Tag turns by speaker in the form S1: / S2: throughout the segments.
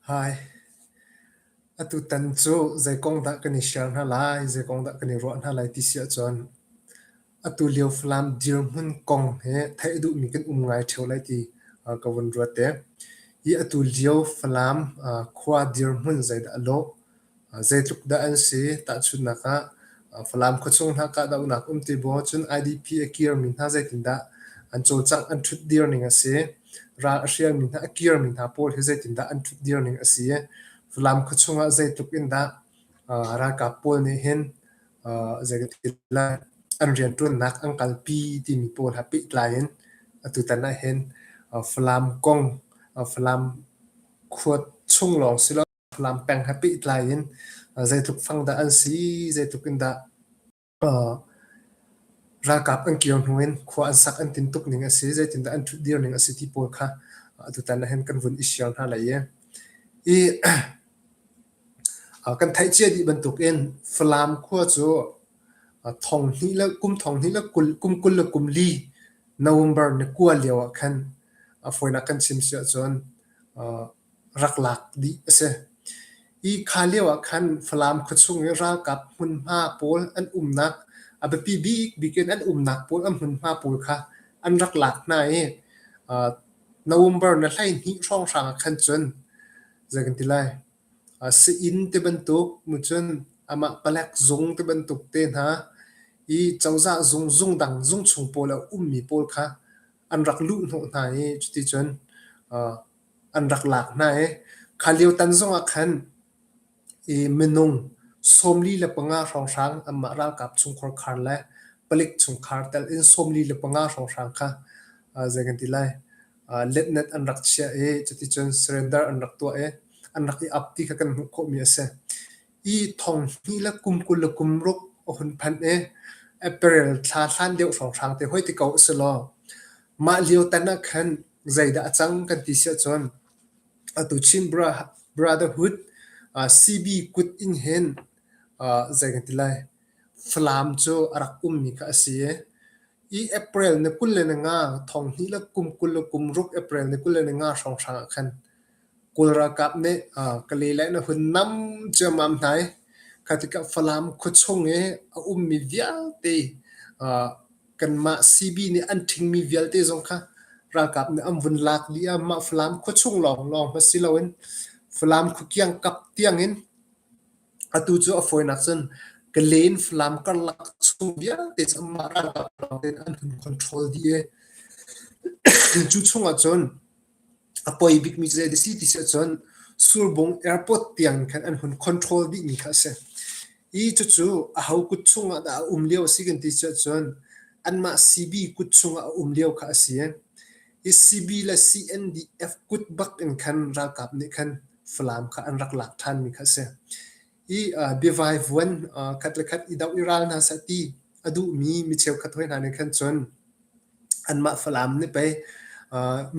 S1: Hi. Atutan cu zei kong dah kan i share hna lai, zei kong dah kan i ruah hna lai ti si ahcun atu lio Falam dirhmun kong he theih a duhmi kan um ngai ṭheo lai ti ka vun ruat te. Hi atu lio Falam khua dirhmun zeidah a lawh? Zeitluk dah an si? Tahchunhnak ah Falam khuachung hna kahdohnak um ti baw cun IDP a kirmi hna zeitindah an cawlcangh an ṭhutdir ning a si? Ral a hrialmi hna a kirmi hna pawl hi zeitindah an ṭhutdir ning a si? Falam khuachung ah zeitluk in dah ralkap pawl nih hin zeitin an rianṭuannak an kalpi timi pawl he pehtlai in atutan ah hin Falam kong, Falam khua chung lawng si lo Falam peng he pehtlai in zeitluk fang dah an si, zeitluk in dah ralkap an kir hnu in khua an sak an tintuk ning a si, zeitindah an ṭhutdir ning a si ti pawl kha atutan ah hin kan vun i share hna lai i. I kan theih cia dih bantukin Falam khua cu thong hnih le kum thong hnih le kul, kum 20 le kum li November ni kua lio ah khan a fawinak kan chim si ahcun rak lak dih a si. Hi kha lio ah khan Falam khuachung i ralkap hmunhma pawl an umnak a biapi bikbik in an umnak pawl an hmunhma pawl kha an rak lak hna i November ni 12 hrawnghrang ah khan cun zei kan ti lai sii-inn ti bantuk cun amah palek zung ti bantuk te hna i cozah zung zung dang zung chung pawl a ummi pawl kha an rak luhhnawh hna i cuticun an rak lak hna i kha lio tan zongah khan i minung 45 hrawnghrang anmah ralkap chungkhar khar le palik chungkhar tel in 45 hrawnghrang kha zei kan ti lai letnet an rak chiah i cuticun surrender an rak tuah i an rak i ap ti kha kan hmuh khawhmi a si. I thong hnih le kum 26 a hun phanh i April thla hlan deuh hrawnghrang te hoi ti ko a si law mah lio tan ah khan zeidah a cang kan ti si ahcun atu Chin Brotherhood CB kut in hin zei kan ti lai Falam cu a rak ummi kha a si i i April ni 25 thong hnih le kum 26 April ni 25 hrawnghrang ah khan Kawl ralkap nih Kalay le na hun nam ciammam hna i kha tikah Falam khuachung i a ummi vialte kanmah CB nih an ṭhingmi vialte zong kha ralkap nih an vun lak dih ah mah Falam khuachung lawnglawng hmanh si loin Falam khuakiang kap tiangin atu cu a fawinak cun Kalay in Falam karlak chung vialte cu anmah ralkap lawng tein an hun control dih i cu chungah cun A poi bikmi cu zei a si ti si ahcun Surbung Airport tiang khan an hun control dihmi kha a si. I cucu aho kut chungah dah a um lio a si kan ti si ahcun anmah CB kut chungah a um lio kha a si. Hi CB le CNDF kut bak in khan ralkap nih khan Falam kha an rak lak ṭhanmi kha a si. Hi biavaivuan khat le khat i doh i ral hna seh ti a duhmi mi cheukhat hoi hna nih khan cun Anmah Falam nih pei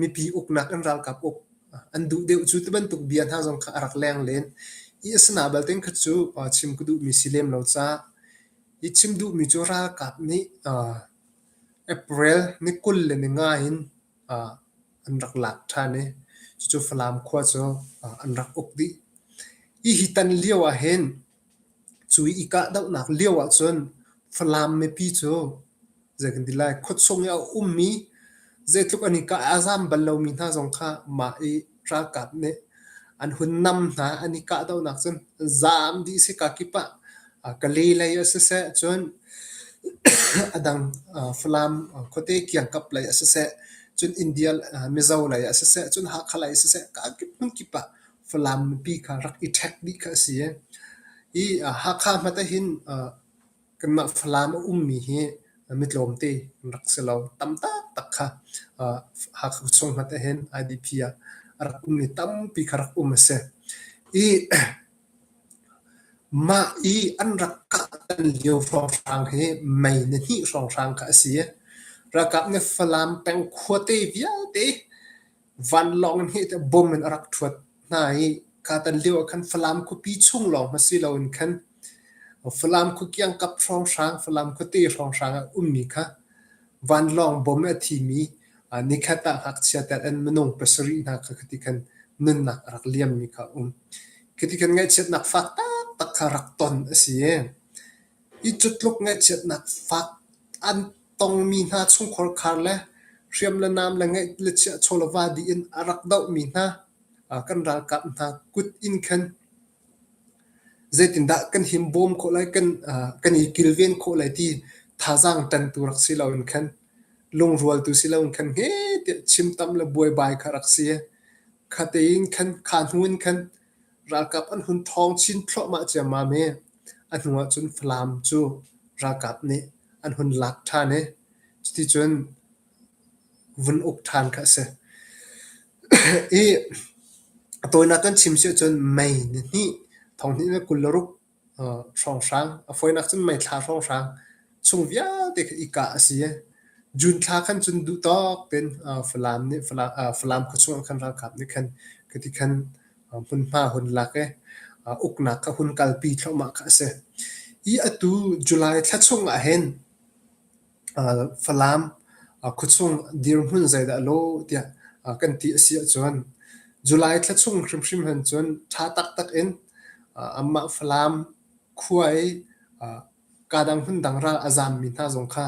S1: mipi uknak in ralkap uk an duh deuh cu ti bantuk bia hna zong kha a rak leng len. Hi a si na balte kha cu chim ka duhmi si lem lo caah hi chim duhmi cu ralkap nih April ni 25 in an rak lak ṭhan i cucu Falam khua cu an rak uk dih. Hi hi tan lio ah hin cu i kahdohnak lio ahcun Falam mipi cu zei kan ti lai khuachung i a ummi zeitluk an i kah a zaam bal lomi hna zong kha mah i ralkap nih an hun nam hna an i kahdohnak cun zaam dih si ka kip ah Kalay lei ah siseh cun a dang Falam khuate kiangkap lei ah siseh cun India Mizo lei ah siseh cun Hakha lei ah siseh ka kip hmun kip ah Falam mipi kha rak i ṭhek dih kha a si i Hakha hmanh ah hin Kanmah Falam a ummi hi mitlawmte an rak si lo. Tam taktak kha Hakha chung hmanh ahhin IDP ah a rak ummi tampi kha rak um a si. I mah i an rak kahtan lio hrawnghrang hi mei ni hnih hrawnghrang kha a si. Ralkap nih Falam peng khuate vialte Vanlawng in heh tiah bom in a rak ṭhuat hna i kha tan lio ah khan Falam khuapi chung lawng hmanh si loin khan Falam khua kiangkap hrawnghrang, Falam khuate hrawnghrang ah ummi kha vanlawng bom in a thimi nikhat ah ngakchia tel in minung pasarih hna kha khati khan nunnak a rak liammi kha a um. Khi ti khan ngaihchiatnak fak taktak kha rak ton a si i, hi cu tluk ngaihchiatnak fak an tongmi hna chungkhar khar le hriam le nam le ngeih le chiah chaw le va dih in a rak dohmi hna kan ralkap hna kut in khan zeitindah kan himbawm khawh lai, kan i kilven khawh lai ti thazaang ṭantu rak si loin khan lungrualtu si loin khan hme tiah chim tam le buaibai kha rak si. Kha tein khan kha hnu in khan ralkap an hun ṭhawng chin thluahmah ciammam i a hnu ah cun Falam cu ralkap nih an hun lak ṭhan i cuticun vun uk ṭhan kha a si. I a tawinak kan chim si ahcun mei nihnih thonghnih le 26 hrawnghrang, a fawinak cun mei thla hrawnghrang chung vialte kha i kah a si i June thla khan cun duhtawk tein Falam nih Falam khuachung ah khan ralkap nih khan khati khan hmunhma hun lak i uknak kha hun kalpi thluahmah kha a si. Hi atu July thla chung ahhin Falam khuachung dirhmun zeidah a lawh tiah kan ti a si ahcun July thla chung hrimhrim hin cun ṭha taktak in anmah Falam khua i kadang hmundang ral a zaammi hna zong kha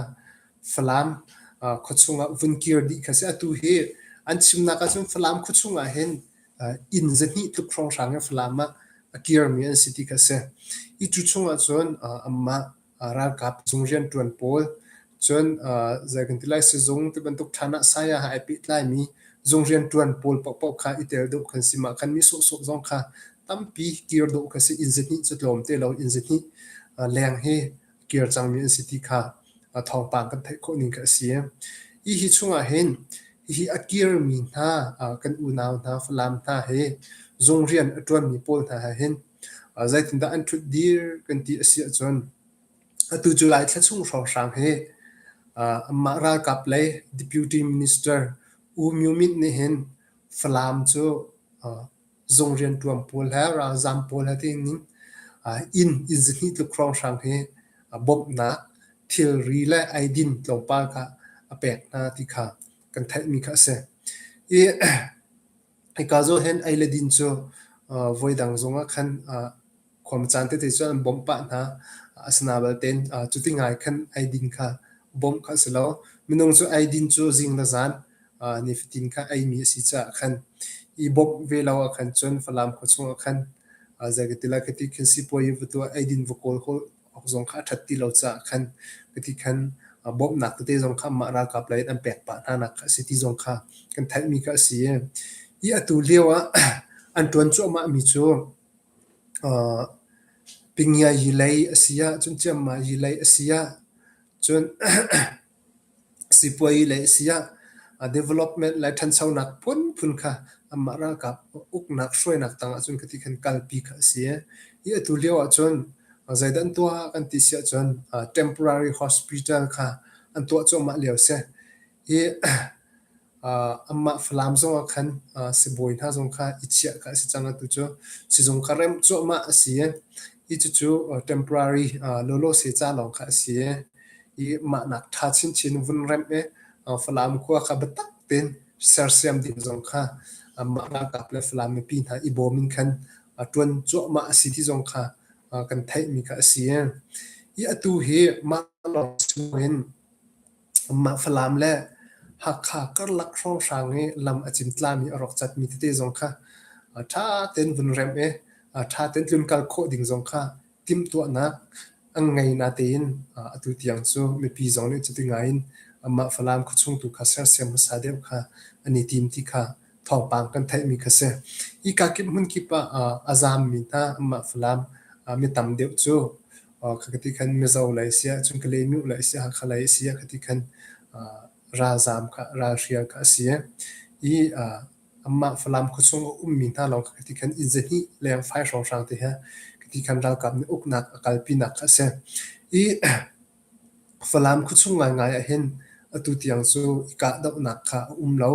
S1: Falam khuachung ah vun kir dih kha a si. Atu hi an chimnak ahcun Falam khuachung ahhin inn 200 tluk hrawnghrang in Falam ah a kirmi an si ti kha a si. Hi cu chung ahcun anmah ralkap zung rianṭuan pawl, cun zei kan ti lai sizung ti bantuk ṭhan ah saya he ai pehtlaimi zung rianṭuan pawl paohpaoh kha i tel dawh kan si. Mah khan mi sawhsawh zong kha tampi kir dawh kha si. Inn 200 cu tlawm te lo inn 200 leng hi kir cangmi an si ti kha thawngpang kan theih khawh ning kha a si. Hi hi chungah hin hihi a kirmi hna kan unau hna Falam hna he zung rian a ṭuanmi pawl hna he hin Zeitindah an ṭhutdir kan ti a si ahcun atu July thla chung hrawnghrang hi anmah ralkap lei Deputy Minister U Myo Myint nih hin Falam cu zung rianṭuan pawl he ralzaam pawl he tiin inn inn 200 tluk hrawnghrang hi bawmhnak thilri le eidin tlawmpal kha a pek hna ti kha kan theihmi kha a si. I Hika zawn hin ei le din cu voidang zongah khan khuam caan tete cu an bawmh pah hna. Asina balte cuti ngai khan eidin kha bawmh kha a si lo. Minung cu eidin cu zing le zan nifatin kha eimi a si caah khan i bawmh ve lo ahkhan cun Falam khua chungah khan zei ka ti lai ka ti khin sipuazi va tuah eidin va kawl awk zong kha a ṭhat ti lo caah khan cuti khan bawmhnak tete zong kha mah ralkap lei in an pek pah hna nak kha a si ti zong kha kan theihmi kha a si. Hi atu lio ah an ṭuan cuahmah mi cu Pingiayi lei a si ah cun Ciammayi lei a si ah cun Sipuazi lei a si ah development le ṭhanchonak phunphun kha anmah ralkap uknak hruainak tang ahcun khati khan kalpi kha a si. Hi atu lio ahcun zeidah an tuah kan ti si ahcun temporary hospital kha an tuah cuahmah lio a si. Hi Anmah Falam zongah khan sibawi hna zong kha i chiah kha a si cang. Atu cu sizung kha remh cuahmah a si i hi cucu temporary lawlawse ca lawng kha a si i mahnak ṭha chinchin vun remh i Falam khua kha biatak tein sersiam ding zong kha mah ralkap le Falam mipi hna i bawm in khan ṭuan cuahmah a si ti zong kha kan theihmi kha a si. Hi atu hi mah lawng si loin Mah Falam le Hakha karlak hrawnghrang i lam a cimtlami a rawk catmi tete zong kha ṭha tein vun remh i ṭha tein tlunkal khawh ding zong kha timhtuahnak an ngei natein atu tiang cu mipi zong nih cuti ngai in mah Falam khuachung tu kha sersiam hmasa deuh kha an i tim ti kha thawngpang kan theihmi kha si. Hi kakip hmunkip ah a zaammi hna mah Falam mi tam deuh cu Khakati khan Mizo lei si ah cun Kalaymyo lei si ah Hakha lei si ah khati khan ralzaam kha ralhrial kha a si i anmah Falam khuachung a ummi hna lawng kha khati khan inn 200 leng fai hrawnghrang te he khati khan ralkap nih uknak a kalpinak kha a si. I Falam khuachung ngaingai ah hin atu tiang cu i kahdohnak kha a um lo.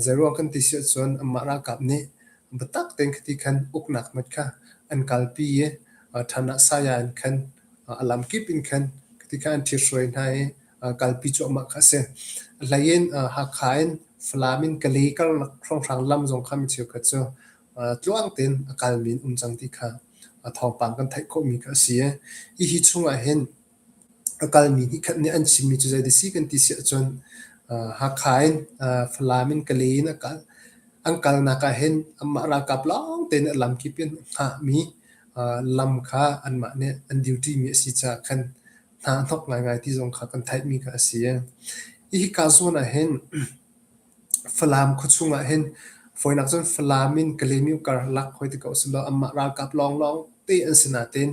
S1: Zeiruang kan ti si ahcun anmah ralkap nih biatak tein khati khan uknak mat kha an kalpi i ṭhan ah saya in khan a lamkip in khan khati khan an ṭhithruai hna i kalpi cuahmah kha a si. A hlei in Hakha in Falam in Kalay karlak hrawnghrang lam zong kha mi cheukhat cu tluang tein a kalmi an um cang ti kha thawngpang kan theih khawhmi kha a si. Hihi chungah hin a kalmi hnihkhat nih an chimmi cu zei si kan ti si ahcun Hakha in Falam in Kalay in a kal. An kalnak ah hin anmah ralkap lawng tein a lamkip in hngahmi lam kha anmah nih an duty mi a si caah khan hna hnok ngaingai ti zong kha kan theihmi kha a si. Hika zawn ah hin Falam khuachung ah hin fawinak cun Falam in Kalaymyo karlak hoi ti ko usih anmah ralkap lawnglawng te an si nain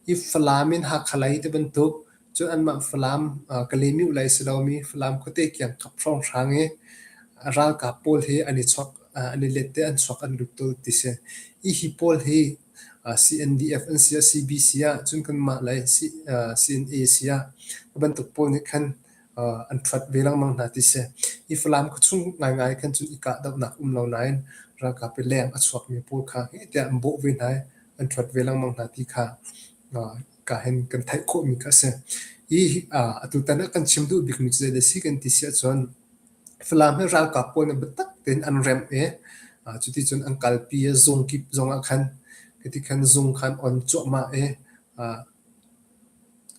S1: hi Falam in Hakha lei ti bantuk cun anmah Falam Kalaymyo lei si lomi Falam khuate kiangkap hrawnghrang i ralkap pawl hi an i chawk an i let i an chuak an lut tawn ti si. Hihi pawl hi CNDF an si ah CBC ah cun kanmah lei CNA si ah bantuk pawl nih khan an ṭhuat ve lengmang hna ti si. Hi Falam khuachung ngaingai khan cun i kahdohnak um lo nain ralkap i leng a chuakmi pawl kha heh tiah an bawh ve hna i an ṭhuat ve lengmang hna ti kha ka hin kan theih khawhmi kha a si. Hi atutan ah kan chim duh bikmi cu zeidah a si kan ti si ahcun Falam hi ralkap pawl nih biatak tein an remh i cuticun an kalpi i zung kip zongah khan khiti khan zung kha an on cuahmah i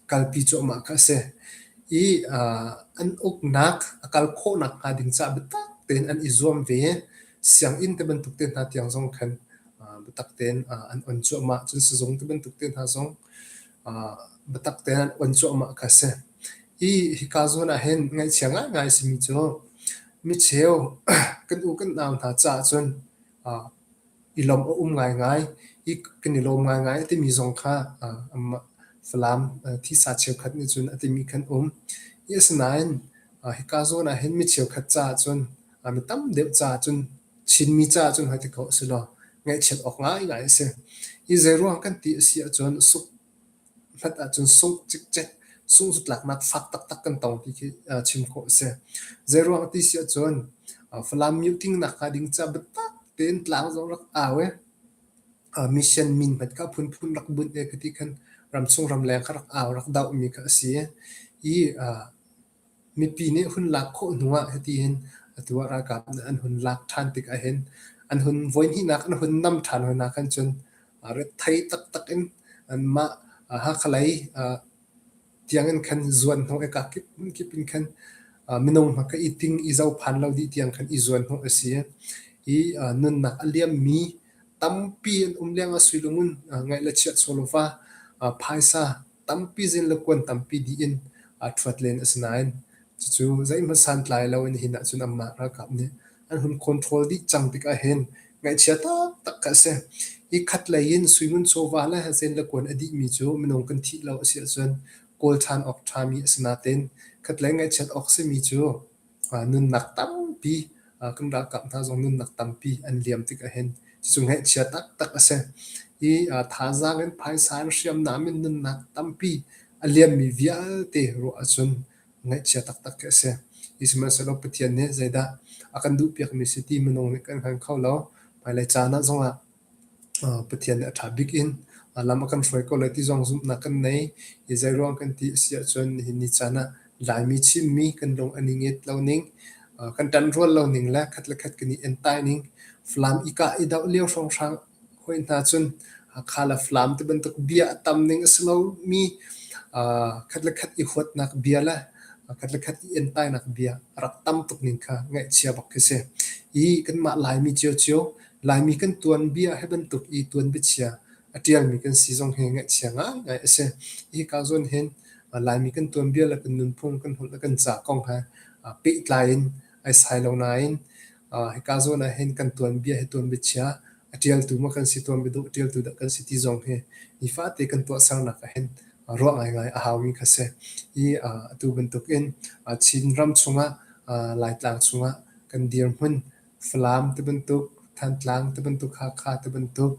S1: kalpi cuahmah kha a si. I an uknak a kal khawhnak hnga ding caah biatak tein an i zuam ve. Sianginn te bantuk te hna tiang zong khan biatak tein an on cuahmah. Cun sizung te bantuk te hna zong biatak tein an on cuahmah kha a si. Hi hika zawn ah hin ngaihchia ngaingai a simi cu micheu kan u kan nau hna caah cun i lawmh a um ngaingai i kan i lawm ngaingai a timi zong kha anmah Falam thisa cheukhat nih cun a timi khan um. Hi asinain hika zawn ah hin mi cheukhat caah cun mi tam deuh caah cun Chinmi caah cun hoi ti ko a si law ngaihchiat awk ngaingai a si. Hi zeiruang kan ti a si ahcun suk hlat ahcun sungh cikcek, sungh-zatlaknak fak taktak kan tong ti khi chim khawh a si. Zeiruang ti si ahcun Falam meeting nak hnga ding ca biatak tein tlang zong rak au i mission min hmanh kha phunphun rak bunh i khati khan ramchung ramleng kha rak au rak dohmi kha a si i Mipi nih hun lak khawh hnuah hitihin atu ah ralkap nih an hun lak ṭhan tik ahhin an hun voihnihnak an hun nam ṭhan hoi hna khan cun rethei taktak in anmah Hakha lei tiangin khan zuan hnawh i kakip hmunkip in khan minung hna kha i ting i zophan lo dih tiang khan i zuan hnawh a si. Hi nunnak a liammi tampi an um lengah sui le ngun ngaih le chiah chaw le va phaisa tampi zin le kuan tampi dih in aa ṭhuat len a si nain cucu zeihmanh santlai lo in nihin ahcun anmah ralkap nih an hun control dih cang tikah hin ngaihchia taktak kha a si. Hi khatlei in suingun chawva le zen le kuan a dihmi cu minung kan thih lo a si ahcun kawl ṭhan awk ṭhami a si nain khatlei ngaihchiat awk simi cu nunnak tampi kan ralkap hna zong nunnak tampi an liam tik ahhin cucu ngaihchia taktak a si. Hi thazaang in phaisa in hriamnam in nunnak tampi a liammi vialte ruah ahcun ngaihchia taktak khi a si. Hi sihmanhsehlaw Pathian nih zeidah a kan duhpiakmi si ti minung nih kan hngal kho lo. Hmailei caan ah zongah Pathian nih a ṭha bik in lam a kan hruai ko lai ti zong zumhnak kan nei. Hi zeiruang kan ti a si ahcun nihin ni caan ah Laimi Chinmi kan lung an i nget lo ning, kan ṭanrual lo ning le khat le khat kan i entai ning, Falam i kah i doh lio hrawnghrang hawi hna cun Hakha le Falam ti bantuk bia a tam ning a si lomi khat le khat i huatnak bia le khat le khat i entainak bia a rak tam tuk ning kha ngaihchia bak khi si. Hi kanmah Laimi ciocio Laimi kan tuanbia hi bantuk i tuanbiachia a ṭialmi kan si zong hi ngaihchia ngaingai a si. Hika zawn hin Laimi kan tuanbia le kan nunphung, kan holh le kan ca kong he pehtlai in ai sai lo nain hika zawn ah hin kan tuanbia hi tuanbiachia a ṭialtu maw kan si, tuanbia dawh ṭialtu dah kan si ti zong hi nifate kan tuahsernak ah hin ruah ngaingai a haumi kha si. Hi atu bantukin Chin ram chungah Laitlang chungah kan dirhmun Falam tibantuk, Thantlang tibantuk, Hakha tibantuk.